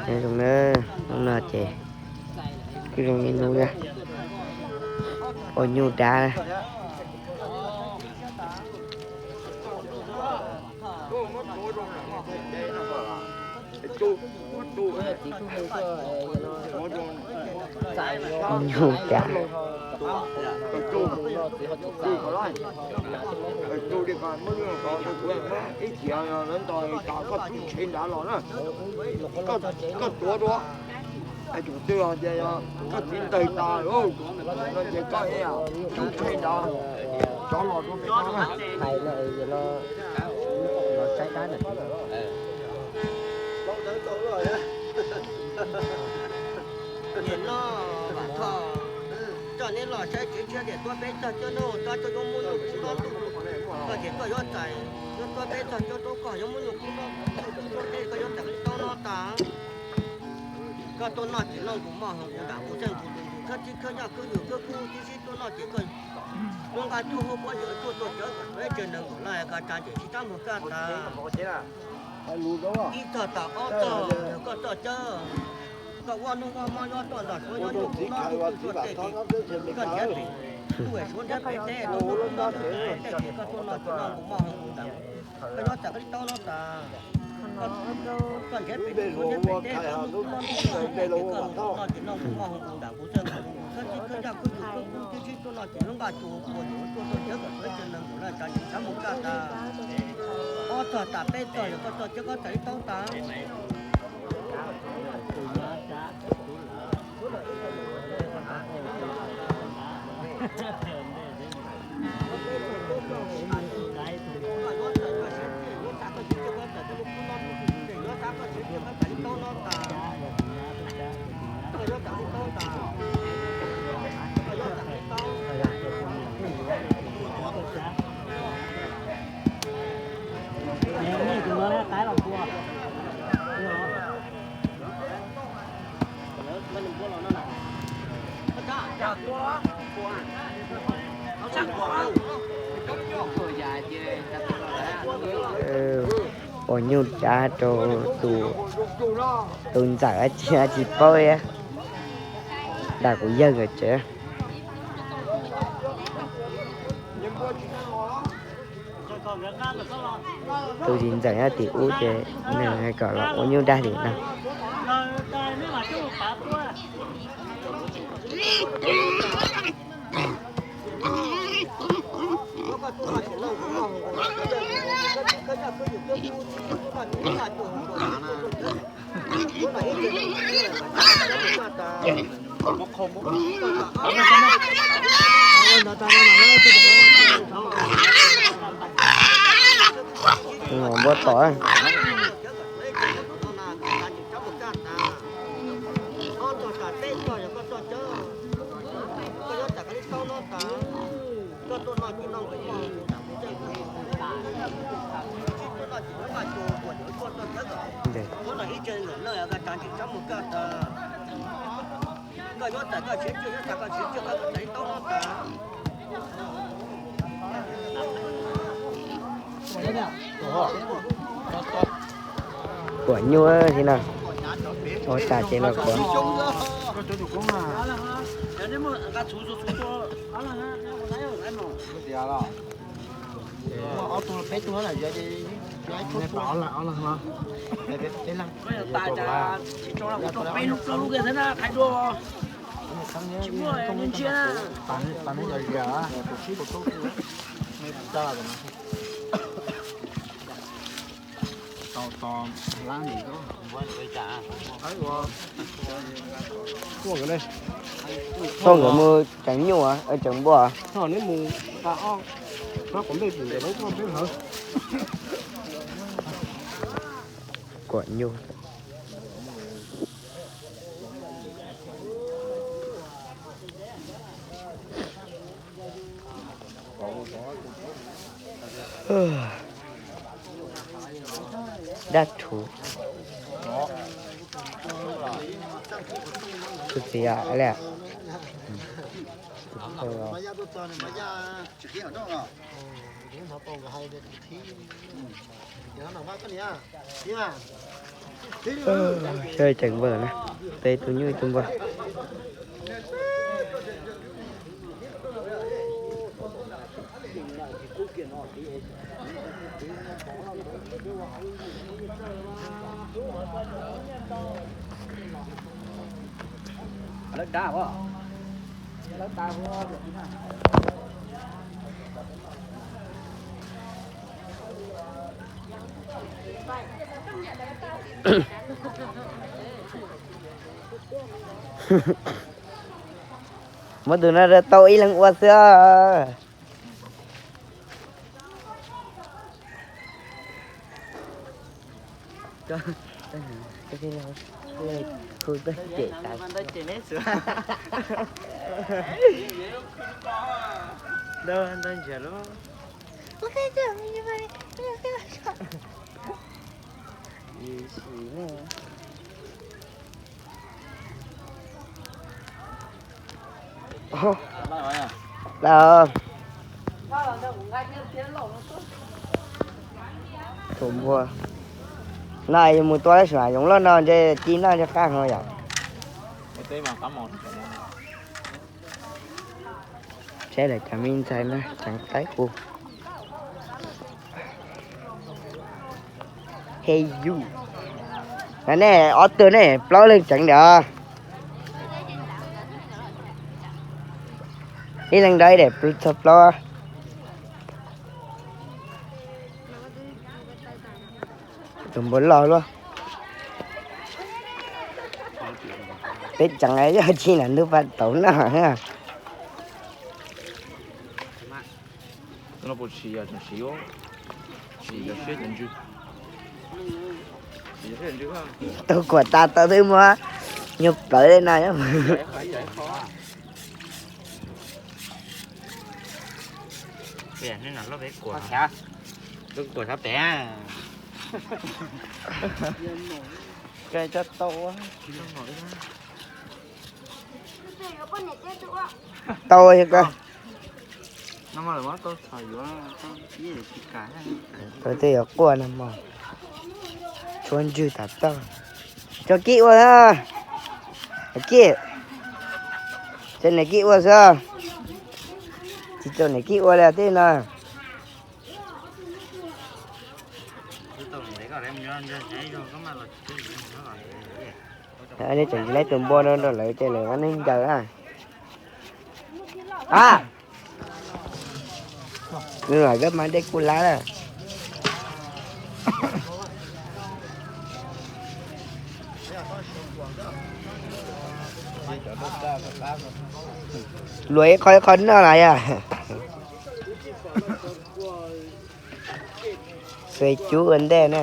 Nyob zoo na, hnub no ces kuj zoo ib hnub na, ua nyuj dab. Nyuj dab. Ib chim lawv nto tas koj tub ntshe nrad los na, koj tuav dua. Tus twg los ces koj txiv ntaus tas lawm no ces koj tub ntshe nrad, cov los rau pem no na. Nim no Vam Thoj coj neb los saib tsev tshiab tias tuab peb txog coob no, tab coj yuav muab nyuj kub no ntuj, koj tias koj yuav txais, yuav tuab peb txog coob rau koj yuav muab nyuj kub no ntuj rau teb, koj yuav txais li taub no tas. Koj tuaj noj ces noj nkus moj hoo nkus nram nkus txawj nkus ntus nkus khawb txib khawb yaj khawb yus khawb kub tib si tuaj noj ces koj lub nqaj tsuj hub puab yuav tsuj tuaj cawv kom tuav ib tse nees nkaum leej ko tsa ntsem tsis tab muag kaj tas. Ib txog tas ob txog yog koj txoj cawb, koj ua hnub ua hmo yuav tuaj nrog Suav yuav nyuj kub no ntuj tuaj tej ces koj nrhiav pem ntuj es Suav nrhiav pem teb tuaj nyuj kub no ntuj tuaj tej ces koj tuaj noj ces noj nkus moj hoo nkus nram nkus, koj yuav txais koj li taub no tas. Koj nrhiav pem ntuj Suav nrhiav pem teb tuaj nyuj kub no ntuj tuaj tej ces koj noj ces noj nkus moj hoo nkus nram nkus txawj nkus ntus nkus khawb txib khawb yaj khawb yus khawb kub tib si tuaj noj ces lub nqaj tsuj puas yuav tuaj tuaj cawv kom tuav ib tse nees nkaum leej ko tseem tsis tab muag kaj tas. Ob txog tas peb txog yog koj txoj cawb koj txais li taub tas. Ua nyuj dab rau tus, tus ntxawm dab tsi dab tsi paub, dag kuv yawg tsev. Tus txiv ntxawm nyob tim ub ces nws hais kom los ua nyuj dab tim no. Npua tom. Kuam nyuj thiab no, ua tas ces los kuam. Thauj nkawd mus tseev nyuj, tseev npua. Kuam nyuj. Dab rhuv. Tus txiv a le. Saib tseem npawg na, peb tus nyuj ib tug npawg. Muab tus no rau tau ib leeg ua xwb. Hu tau cem tas. Ntau ntau ntsiav lub. Lawm. Tus npua no yus mus tua lawm, zoov loj no ntshe ci noj ntshe qab heev yom. Saib lawv cov me ntxhais na, tseev qaib qus. He yus, nej ob tug ne plaub leeg tseev ntawd. Ib leeg rau ib daim txog plaub. Tus npua loj luaj. Peb tseev yog tsis nam ntug paj tauv no. Tau kuam tas tau twb muab nyuag plawv li no. Kuam xyov pem. Tau. Tau, tau tej yuav quaj no mog. Tshuav ntswg tas tau. Tso kib ua. Kib. Tso niam kib ua xwb. Tsis tso niam kib ua li tej no. Nej tseem tsis laib tus npua no rau lawv ces lawv ua neeg ncaws na. A, nws lam kab mas dej kuj lab lawm. Luag ib qho ib qho noj las yog. Xav cub ua ntej na.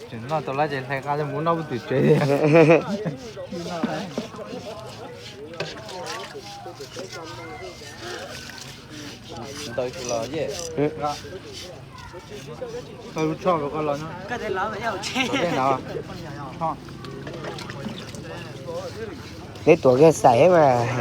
Tseem noj tau lawm ces hlais qab coj mus noj pub twm tsev. Ntawd tsis los yej. Koj lub tsho rau koj los no. Peb tuav kiag xaim mas.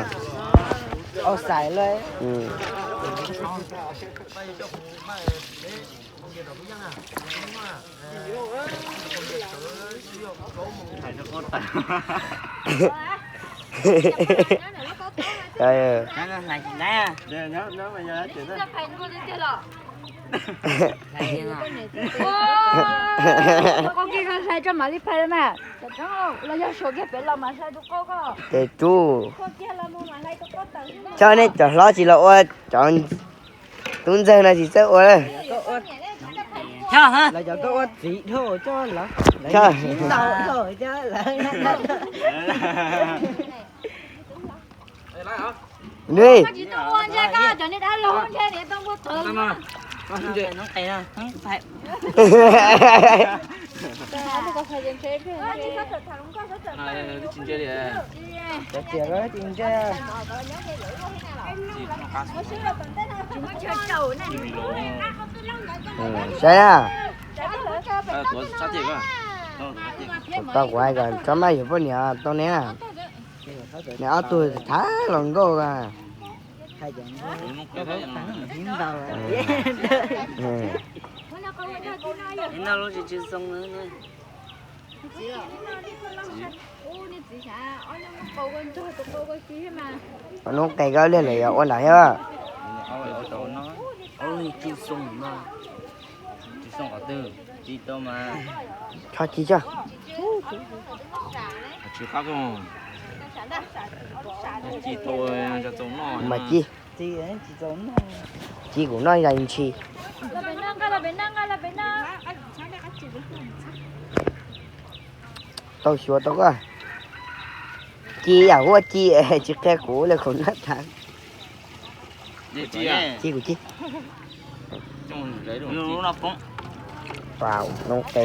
Tes tub, coj nej cov hlob tsis los ua cov tub ntxawg no tsis txawj ua lawm. Saib na. Tau kuv hais kom tsob maj yuav poj niam tau ne. Nws ob tug thav los nkauj. Noj lub tsis tsw xoo na. Hnub qes koj liag lawm yog ua ntawd thiab. Tsis tau mas. Tso ci tso. Tsis qab, ci tau, tau noj mas ci. Ci kuv noj ya ntshis. Tau xyuas tau koj. Ci yam huab ci, tsis qhia kuv li kuv noj tag. Ci kuv ci. Pau noo qe,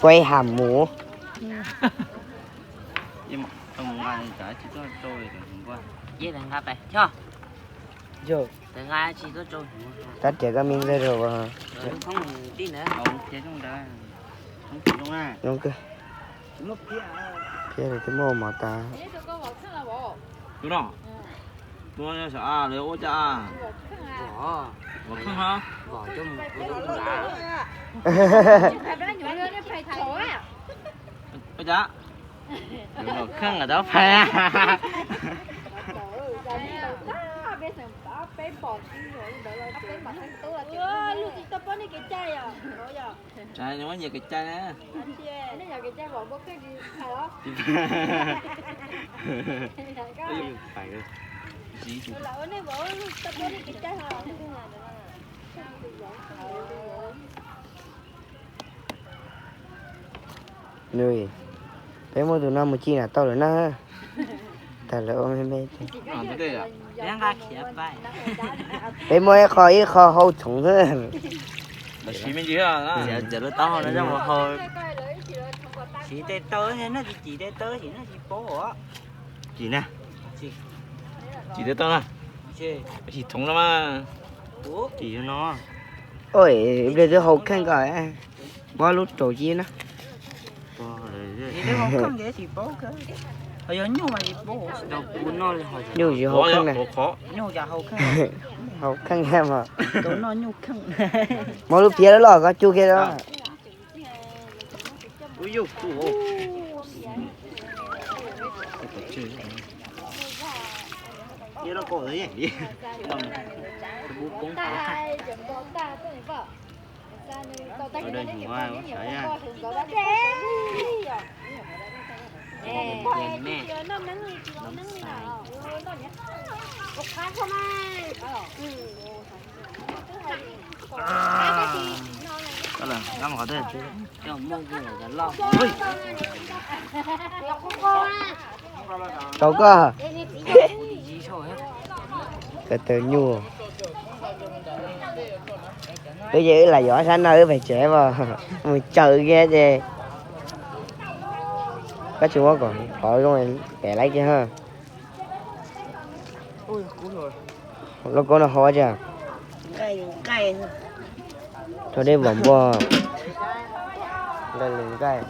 quaib ham mus. Tab tias koj me ntag rau. Zoo kawg. Thiab lawv twb muaj mov tas. Ua cas? Ua cas? Kheej dab phais. Muab nyias kev cai na. Peb muab tus no mus ci na tau lawm na. Tag lawm ua me me. Peb muab ib qho ib qho hau txhoov xwb. Siv tej taw, noj tsis ci tej taw, noj tsis ci tej taw, noj tsis paub os. Ci na. Ci tej taw na. Ci txhoov no mas. Ci no. Oj, ib pliag twb hau kheej ko. Muab lub rau ci na. Nyuj tsis hau kheej na. Hau kheej mas. Muab lub phiab loj koj cug kiag. Tau koj. Ko taw nyuj. Wb ces wb lam yuav sab no wb pem tsev as, mus caws kiag ces koj tsis muab kom qhov zoo pem laib kiag. Lub kaub no hau tsi? Rau dej vom npua. Nqaij li nqaij.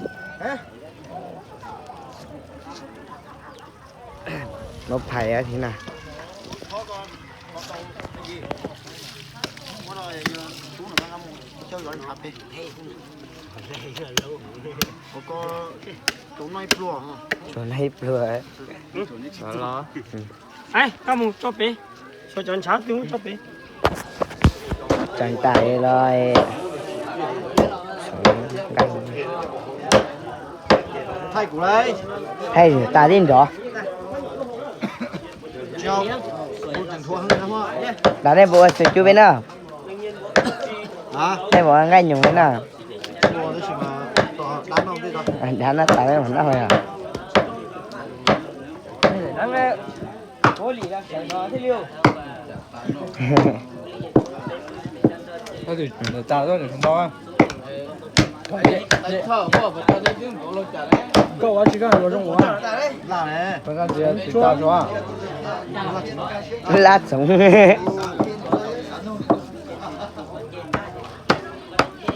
Lub phais thiab na. Tsuas noj ib pluag. Koj mus tso pem, tso cov ntshav twg mus tso pem. Tseem tas li los. Thaij tas tib nrov. Nrad nej puas ua xwm cub peb na? Nej puas ua nqaij nyoos peb na? Dab no tas peb mam noj yom. Koj ua tsis koj yuav zoo ua. Laj txoov.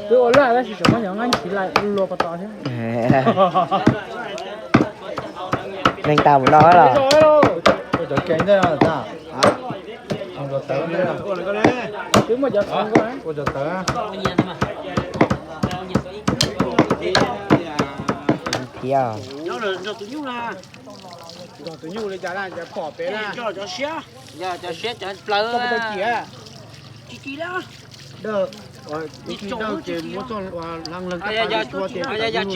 Twb ua laj tab sis tseem muab cov nqaij nqhis lais luas ko tod thiab. Neeg tas mus no los? Cov kev ntej no tas. Tawv, ua cov tawv. Thiab nrog tus nyuj li cas na, pom pem na. Cov siab, cov plaws. Yog tsis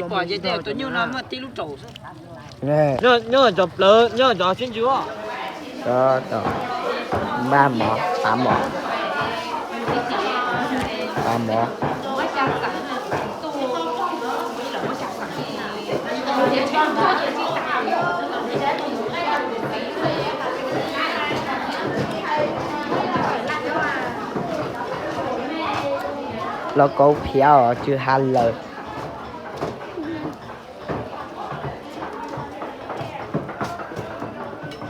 pom ces tej tus nyuj no muaj tib lub raum xwb. Nyob cov plaws, nyob cov sib ntsws os. Npaj mov, tav mov, tav mov. Lauj kaub phiab os, tsw ha lawm.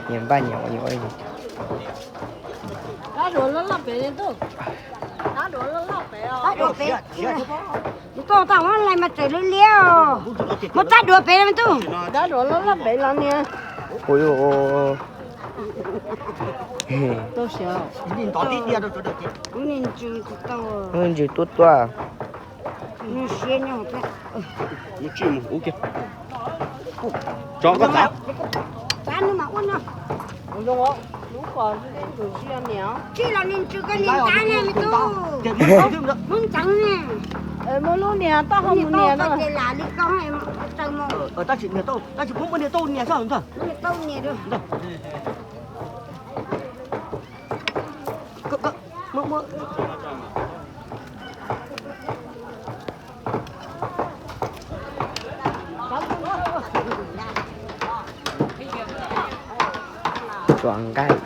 Nyias npaj nyias ua. Dab duav loj loj pem li ntuj. Dab duav loj loj pem os. Ntuj, tau muab lais mas txawm liab liab os. Muab dab duav pem li ntuj. Dab duav loj loj pem los niag. Ua, ua, ua. Tau siav. Kuv niag ntsws tsis tau. Ntsws tuab tuab. Nws siav nyob thiab. Tso koj txav. Txav nws mas ua no. Tsij los niag ntsws koj niag txav ne me tub. Muab ntxeev ne. Muab lub niag taub hau mus nias no. Ces lam li koj tsaws mus. Tab sis niag tau, tab sis pheej muab niag tau nias soj ntag. Muab niag tau nias. Txua nqaij.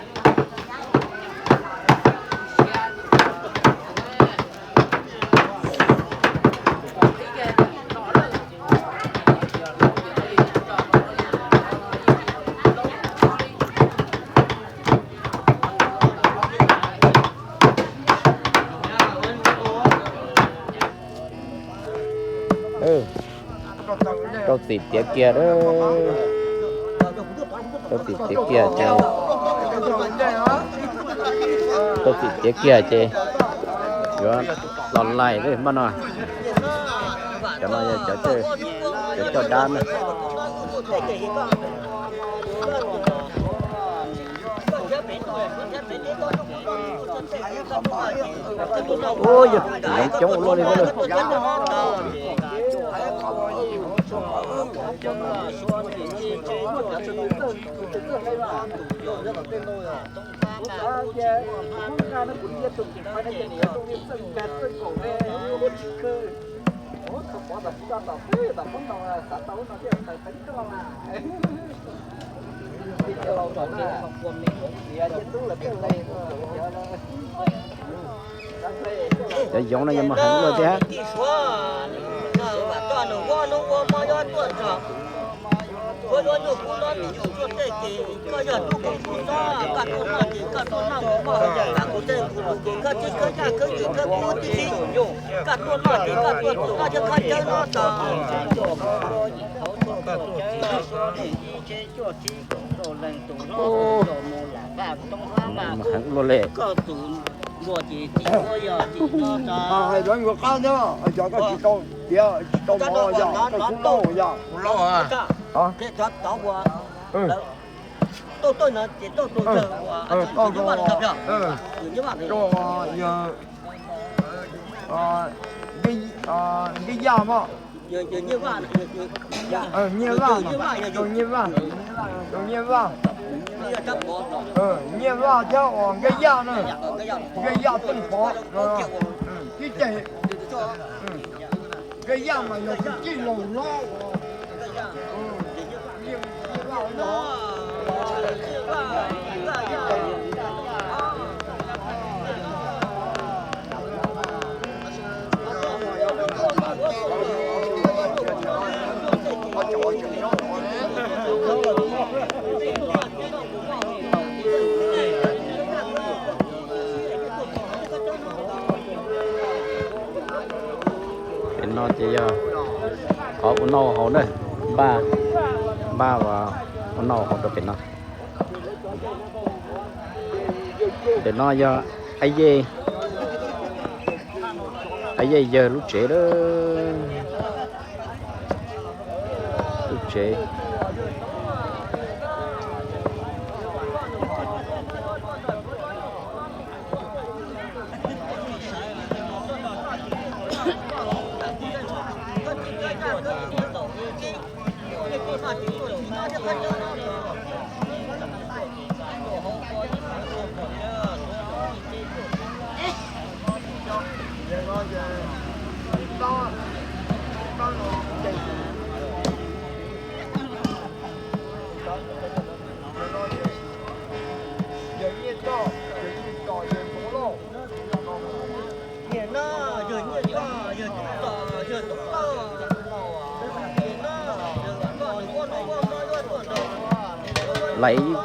Rau txim tiav kiag, rau txim tiav kiag ces, rau txim tiav kiag ces yuav los laim li npaj no. Cov no yog cov coj dab na. Ua yog yoov coob ua luaj li. Cov yoov no yog mus heev luaj thiab. Heev luaj li. Hais rau nkawd qab thiab, cov koj tsis tau tiav, tsis tau mov yog koj kub lauj yog. Yog Nkaj Yaj mas, Nyiaj Vaj, Nyiaj Vaj, Nyiaj Vaj, Nyiaj Vaj thiab uas Nkaj Yaj na, Nkaj Yaj Tooj Pov, tib ceg, Nkaj Yaj mas yog tus txij laug hlob. Pem no ces yog qhov ua noj haus na, npaj, npaj ua noj haus rau pem no. Ntawm no yog Ab Yej, Ab Yej yawg lub tsev lawm. Lub tsev. Lais ib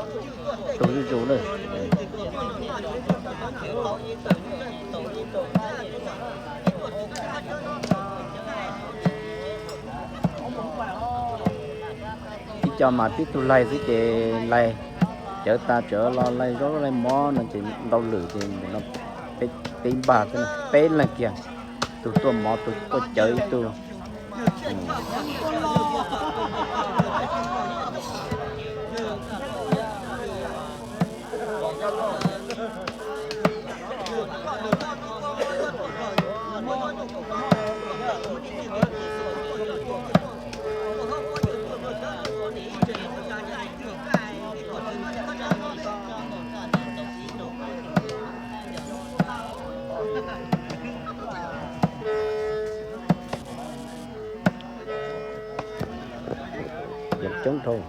tug zuj zus na. Ib co mas tib tug laig xwb ces laig cawv tas tseem los laig zaub laig mov no ces ntau lwm ces nim no peb npag xwb, peb leeg kiag, tus tuaj mov tus tuaj cawv ib tug. Coob dhau.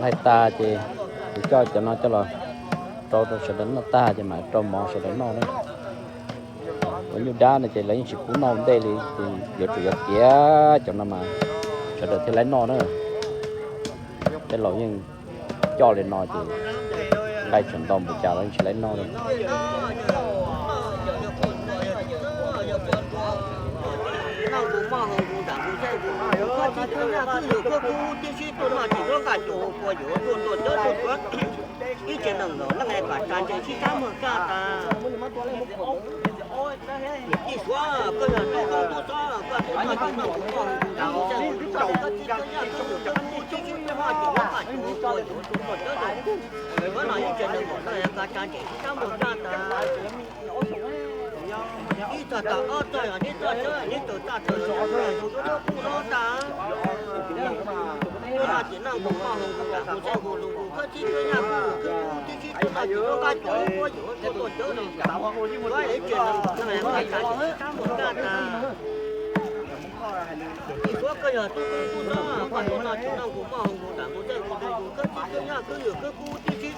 Laig tag ces kuv coj cov no coj los rau rau sawv daws noj tag ces mam rau mov sawv daws noj na. Ua nyuj dab no ces lawv yeej tsis pub noj ua ntej li ces yuav tsum yuav tiav cov no mas sawv daws thiaj laib noj na. Tej laus yeej coj li no ces nqaij tseem ntau npaum cas los yeej tsis laib noj li. Ib tsev neeg los leej kom tsa ntseg sib txhab muag kaj tas. Ib suav koj yog tub koob tub xob koj tub noj tsis noj kuv muaj hoo kuv nrad kuv txeej kuv tus koj txib koj nyaj koj yug koj kub tib sib noj ces muab kaj cuv ua yuav tus muaj cawv rau. Koj no ib tsev neeg kom leej kom tsa ntseg sib txhab muag kaj tas. Ib txog tag ob txog yog neb txoj cawv neb txawm txaj txawm yog yus yuav lub kuj no tas. Tuaj noj tsis noj kuv muaj hoo kuv nrad kuv txeej kuv tus koj txib koj nyaj koj yug koj kub tib sib tuaj noj tsis noj kaj cuv ua yuav tus muaj cawv rau. Koj ib tsev neeg kom leej kom tsa ntseg sib txhab muag kaj tas. Ib suav koj yog tub koob tub xob koj tuaj noj tsis noj kuv muaj hoo kuv nrad kuv txeej kuv tus koj txib koj nyaj koj yug koj kub tib sib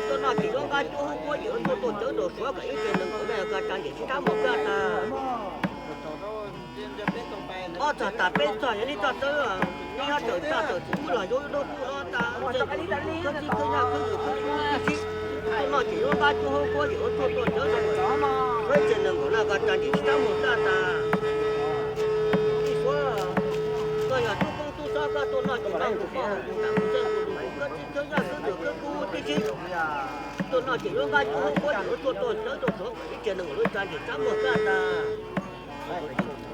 tuaj noj tsis noj kaj cuv ua yuav tus muaj cawv rau. Suav kom ib tsev neeg kom leej kom tsa ntseg sib txhab muag kaj tas. Ob txog tas peb txog yog neb txoj cawv, neb nyob tawm txaj tawm txwv los yuav lub kuj no tas, txeej kuv tus koj txib koj nyaj koj yug koj kub tib sib tuaj noj tsis noj kaj cuv ua yuav tus muaj cawv rau. Suav ib tsev neeg kom leej kom tsa ntseg sib txhab muag kaj tas. Ib suav koj yog tub koob tub xob koj tuaj noj tsis noj kuv muaj hoo kuv nrad kuv txeej kuv tus koj txib koj nyaj koj yug koj kub tib sib tuaj noj tsis noj kaj cuv ua yuav tus muaj cawv rau. Suav kom ib tsev neeg kom leej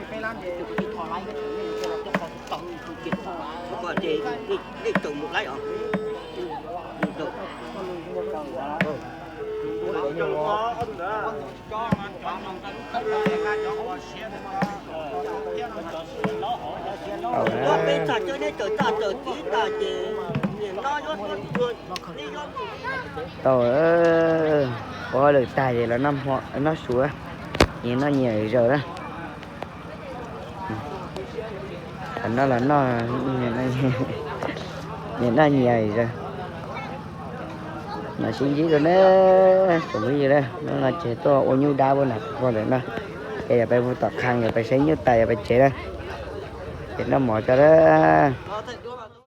tsa ntseg sib txhab muag kaj tas. Ua ces nej tau mus laib os. Ob peb txog cawv neb tawm txaj tawm txwv tas ces Tau, ua hauj lwm tag ces los noj hmo noj su, nyias noj nyias zaws na. Thaum no los noj, nyias noj nyias zaws. Mas sib ntsib rau na, tsoom phooj ywg na, hnub no ces tuaj ua nyuj dab pab na, pom lawm na. Ces yog peb mus tom qhov, yog peb saib nyuj tas yog peb tsev na. Ces noj mov tso na.